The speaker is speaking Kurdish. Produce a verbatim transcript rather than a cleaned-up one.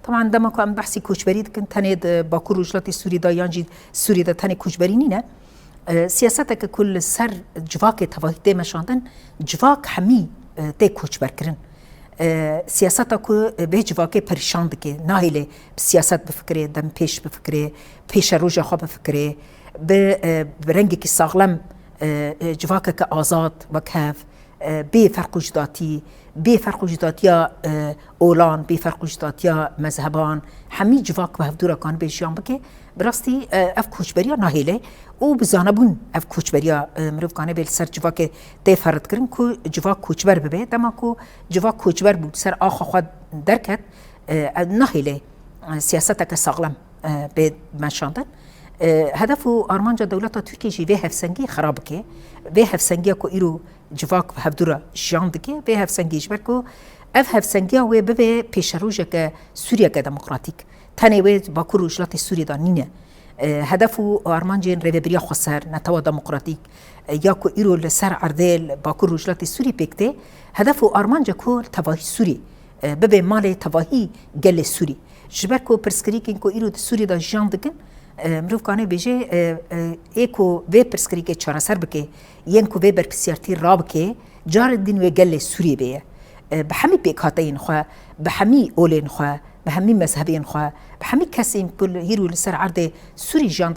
Taban dema ku em behsî koçberî dikin, tenê di Bakur Rojhilatê Sûrî de yan jî Sûrî de tenê koçberî nîne. E, siyaseteke ku li ser civakê tevahî tê meşandin, civak hemî, e, tê koçberkirin. E, siyaseta ku vê civakê perîşan dike, nahêle bi siyaset bifikirê, dem pêş bifikirê, pêşeroja xwe bifikirê, bi, e, bi rengekî saxlem, e, e, civakeke azad wek hev, e, bê ferq û cudatî, bê ferq û cudatiya, e, olan, bê ferq û cudatiya mezheban, hemî civak bi hevdû re kanibe jiyan bike. Bi rastî, e, ev koçberiya nahêle û bi zanebûn ev koçberiya, e, mirov kanibe li ser civakê tê feridkirin ku civak koçber bibe. Dema ku civak koçber bû, ser axa xwe derket, e, ev nahêle, e, siyaseteke saxlem, e, bê meşandin. E, hedef û armanca dewleta Tirkiyê jî vê hevsengiyê xera bike. Vê hevsengiya ku îro civak bi hevdû re jiyan dike, vê hevsengiyê ji ber ku ev hevsengiya wê bibe pêşerojeke Sûriyeke demokratîk. Tenê wê Bakur Rojhilatê Sûriyê de nîne. E, hedef û armancên Rêvebiriya Xweser, Netewa Demokratîk, e, ya ku îro li ser erdê li Bakur Rojhilatê Sûrî pêk tê, hedef û armanca ku tevahî Sûrî, e, bibe malê tevahî gelê Sûrî. Ji ber ku pirsgirêkên ku îro di Sûrî de jiyan dikin, e, mirov kane bêje, e, e, ê ku vê pirsgirêkê çareser bike, yên ku vê berpirsiyartî rabike, carê din wê gelê Sûrî bê ye. E, bi hemî pêkhateyên xwe, bi hemî olên xwe, bi hemî mezhebên xwe, bi hemî kesên ku li hîro li ser erdê Sûrî jiyan dikin,